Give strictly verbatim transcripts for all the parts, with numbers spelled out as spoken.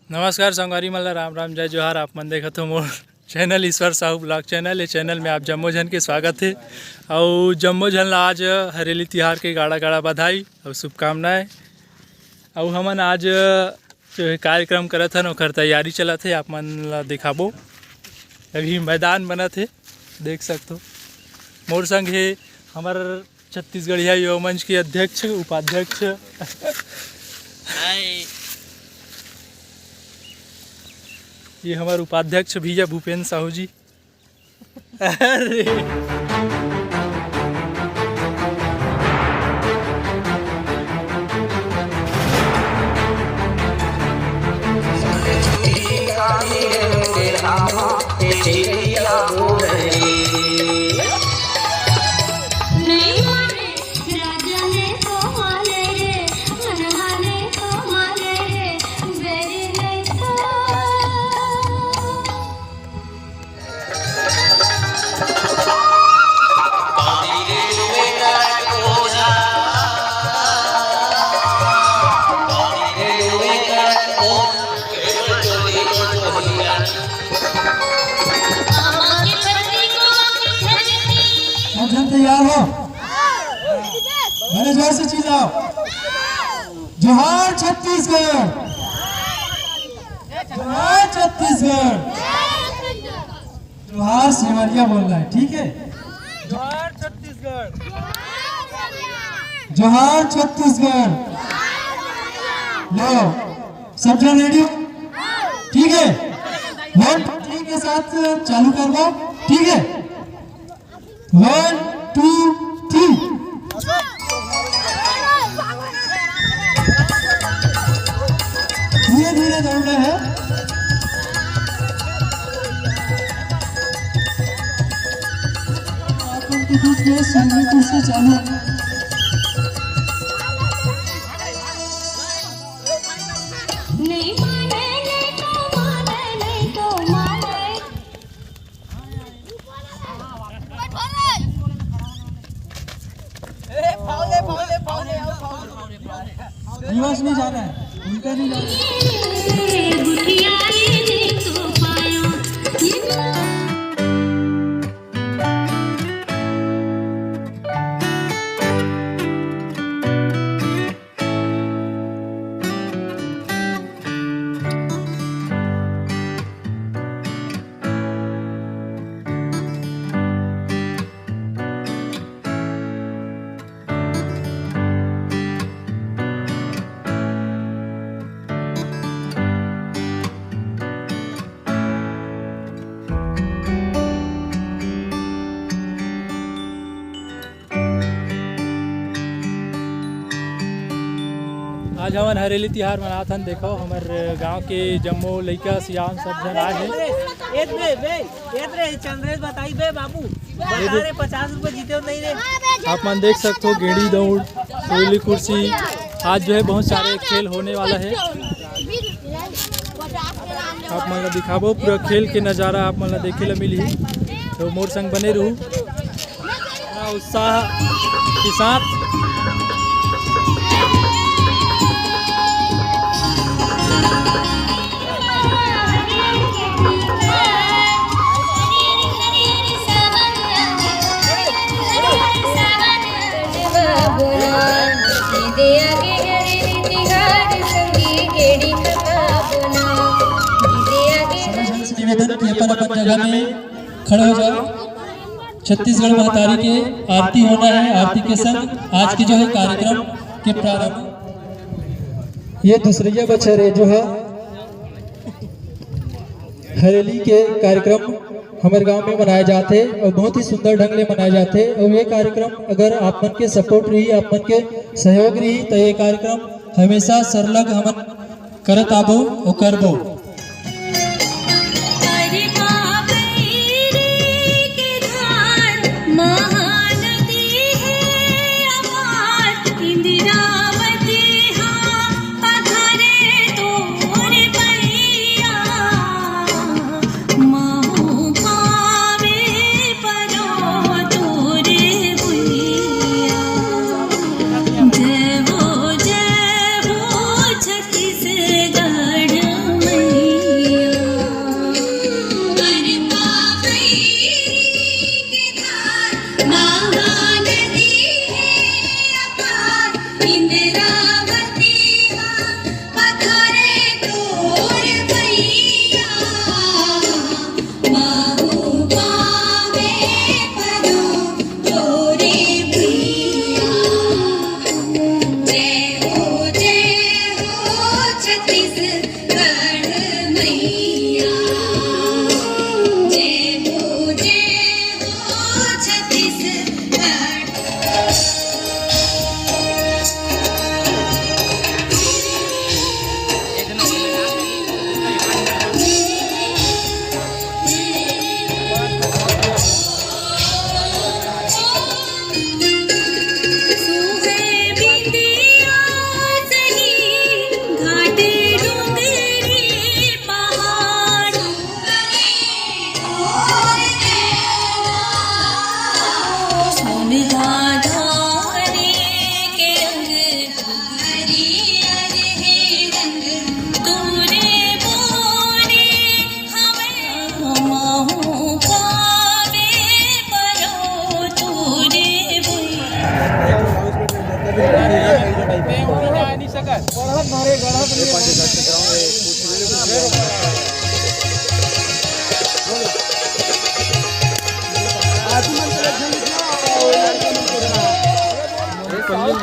नमस्कार संगवारी मन ला, राम राम, जय जोहार। आप मन देखत हो मोर channel Ishwar Sahu blog channel. ये चैनल में आप जम्मो झन के स्वागत हे। अउ जम्मो झन ला आज हरेली तिहार के गाड़ा गाड़ा बधाई अउ शुभकामनाएं। अउ हमन आज जो है कार्यक्रम करत हन, ओकर तैयारी चलत हे, आप मन ला दिखाबो। अभी मैदान बनत हे, देख सकथो। मोर संग हे हमर छत्तीसगढ़िया युवा मंच के अध्यक्ष, उपाध्यक्ष। हाय। ये हमर उपाध्यक्ष भैया भूपेंद्र साहू जी। अरे। सब झन तैयार हो? मैंने जोर से चिल्लाओ। जोहार छत्तीसगढ़। जोहार छत्तीसगढ़। जोहार सेवरिया बोल रहा है, ठीक है? जोहार छत्तीसगढ़। जोहार छत्तीसगढ़। लो, सब जन रेडी हो? ठीक है, वन टू थ्री के साथ चालू करबो, ठीक है? One two three. धीरे धीरे दौड़ना है। आप उनके बीच में सुरमीपुर से चालू है। नहीं माने, नहीं तो माने, नहीं तो माने। दिवस नहीं जाना है, उनका नहीं जाना है। आज हमन हरेली तिहार मनात हन। देखो, हमर गांव के जम्मो लइका सियान सब झन आए हे। ए बे, बे, ए रे, चंद्रेश बताई बे बाबू, बता रे, पचास रुपए जीते हो नहीं रे? आप मन देख सकते हो, गेड़ी दौड़, कोयली कुर्सी, आज जो है बहुत सारे खेल होने वाला है। आप मन ला दिखाबो, पूरा खेल के नज़ारा आप मन ला देखे ला मिलही, तो मोर संग बने रहू। पूरा उत्साह के साथ। निवेदन कि अपन अपन जगह में खड़े हो जाओ। छत्तीसगढ़ महतारी के आरती होना है। आरती के संग आज के जो है कार्यक्रम के प्रारंभ, ये दूसरइया बछर है जो है हरेली के कार्यक्रम हमर गांव में मनाए जाथे और बहुत ही सुंदर ढंग ले मनाए जाथे। और ये कार्यक्रम अगर आप मन के सपोर्ट रही, आप मन के सहयोग रही, तो ये कार्यक्रम हमेशा सरलग हमन करत आबो और करबो।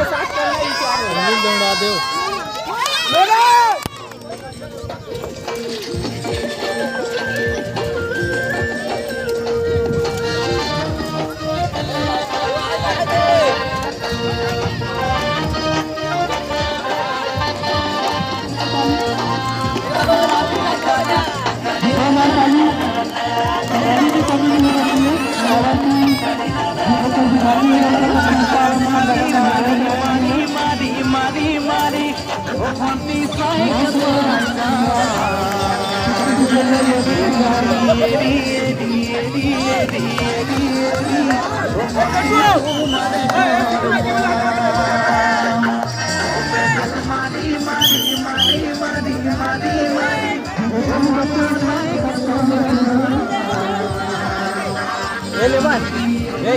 सिंदूर दौड़ा दो। ए, ले बात। ए।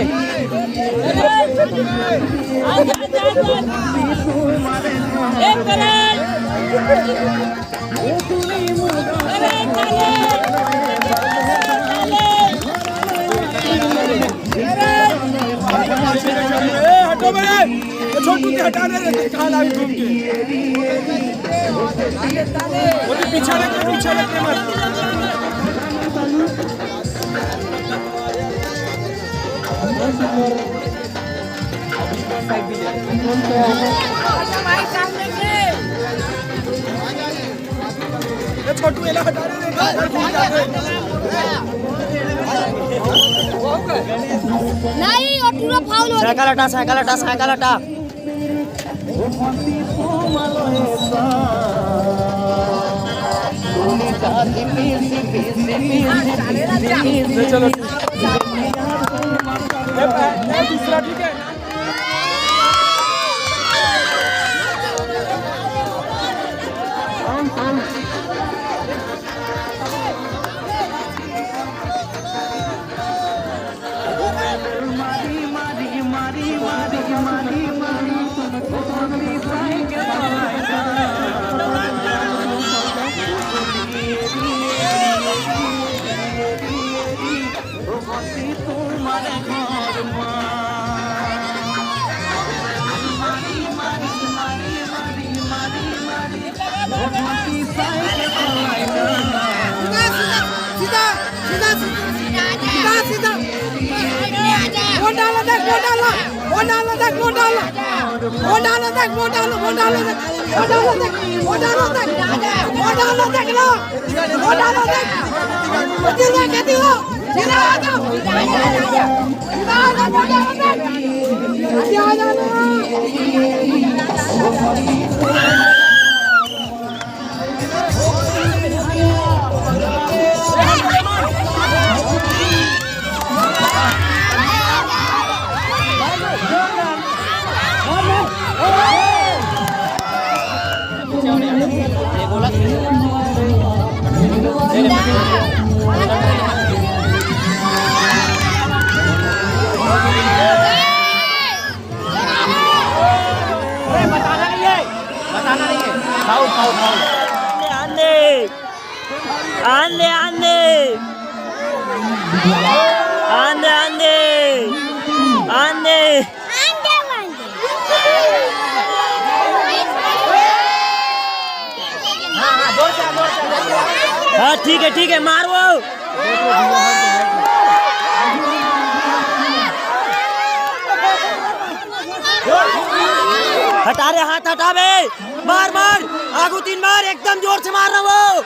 ए, हटो बे। ए, छोटू के हटा दे रे, कहाँ लागे घूम के? वो भी पीछे रख, पीछे रख, मत। ए, छोटू, एला हटा दे रे। नहीं, वो पूरा फाउल हो गया। साइकिल हटा, साइकिल हटा, साइकिल हटा। ले चलो। ए, ए, ए, दूसरा, ठीक है। सीधा, सीधा, सीधा, सीधा, सीधा, सीधा। वो डाला देख, वो डाला, वो डाला देख, वो डाला। वो डाला देख, वो डाला, वो डाला देख, वो डाला देख, वो डाला देख, वो डाला देख ना। वो डाला देख। वो दिल में कहती हो, सीधा आ जाओ। सीधा आ जाओ, वो डाला देख। सीधा आ जाओ ना। अरे, बताना नहीं है, बताना नहीं है। खाओ, खाओ, खाओ। आंदे, आंदे, आंदे, आंदे, आंदे, आंदे। हाँ, ठीक है, ठीक है, मार वो। हटा रे, हाथ हटा बे। मार, मार। आगू तीन मार, एकदम जोर से मार रहा वो।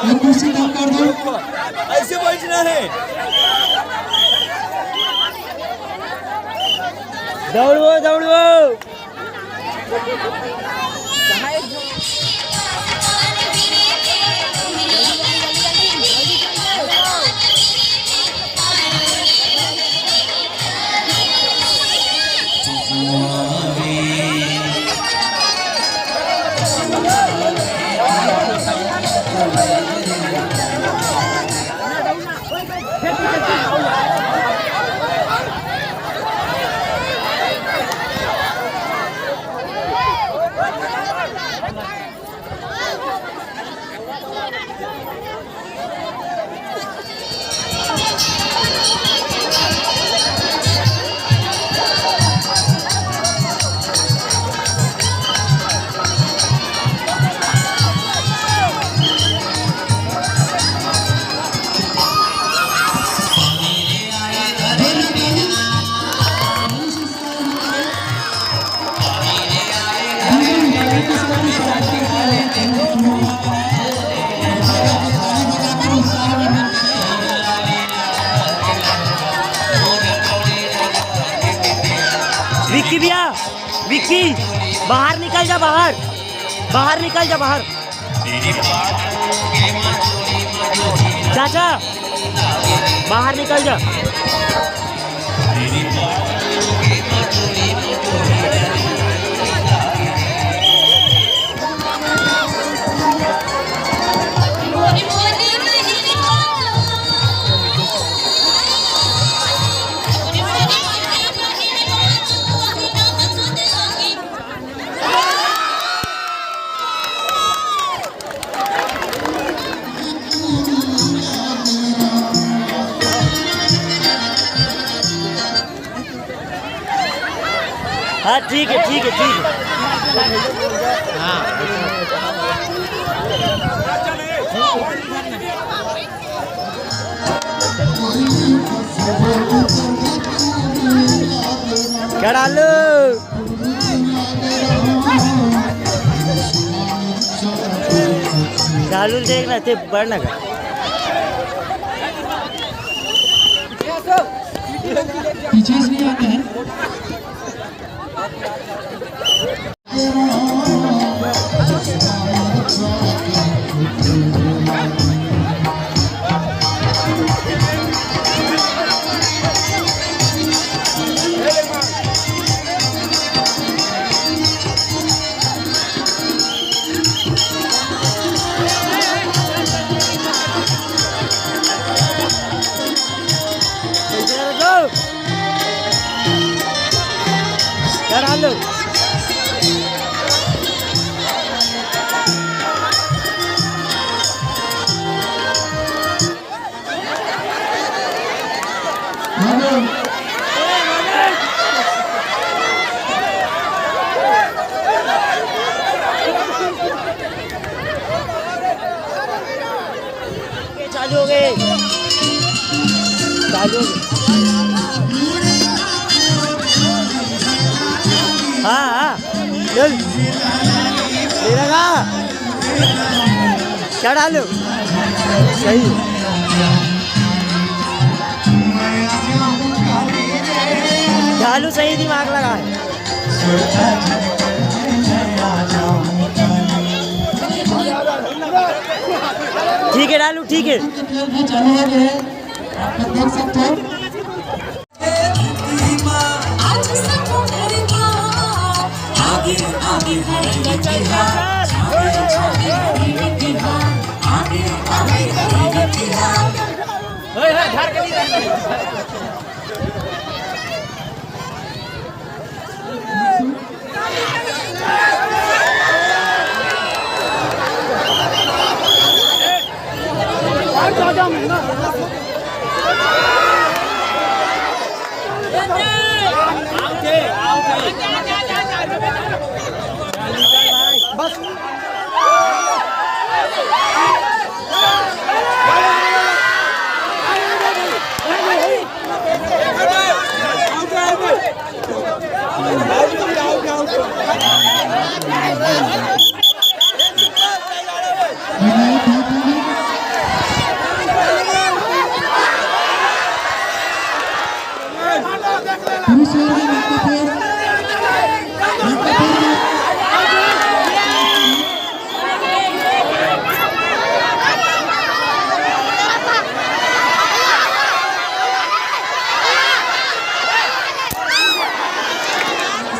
ये कुर्सी कम कर दो। ऐसे बैठना है। दौड़ो, दौड़ो। विक्की भैया, विक्की, बाहर निकल जा, बाहर, बाहर निकल जा, बाहर। चाचा, बाहर निकल जा। हाँ, ठीक है, ठीक है, ठीक है। हाँ। क्या डालू? चालू देखना, ते बढ़ ना कर। पीछे से नहीं आता है। क्या हाल है? चालू हो गए, चालू हो गए। हाँ, हाँ, चल। मेरा का? क्या डालो? सही। ढालू सही दिमाग लगा है। ठीक है ढालू, ठीक है। आप लोग देख सकते हैं। आज समुंदर था, आगे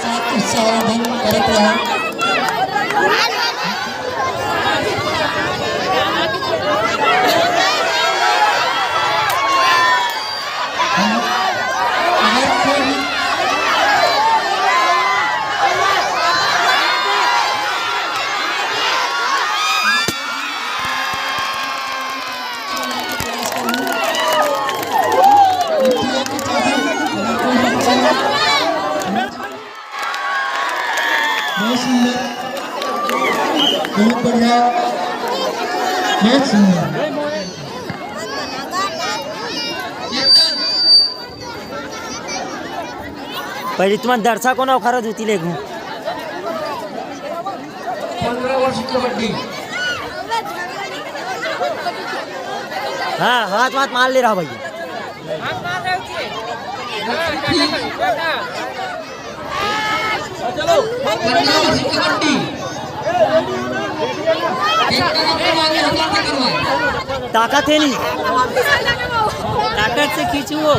साथ उत्साह वर्धन करत रहा। बहुत सुंदर, बहुत बढ़िया, बहुत सुंदर। पहले तुम्हारा दर्शक को ना उखाड़ा जूती ले घूम। पंद्रह वर्ष कबड्डी। हाँ, हाथ वाथ मार ले रहा भैया। पंद्रह वर्ष कबड्डी। एक तरफ करवा, आगे हाथ से करवा। ताकत है नहीं। ताकत से खींचू वो।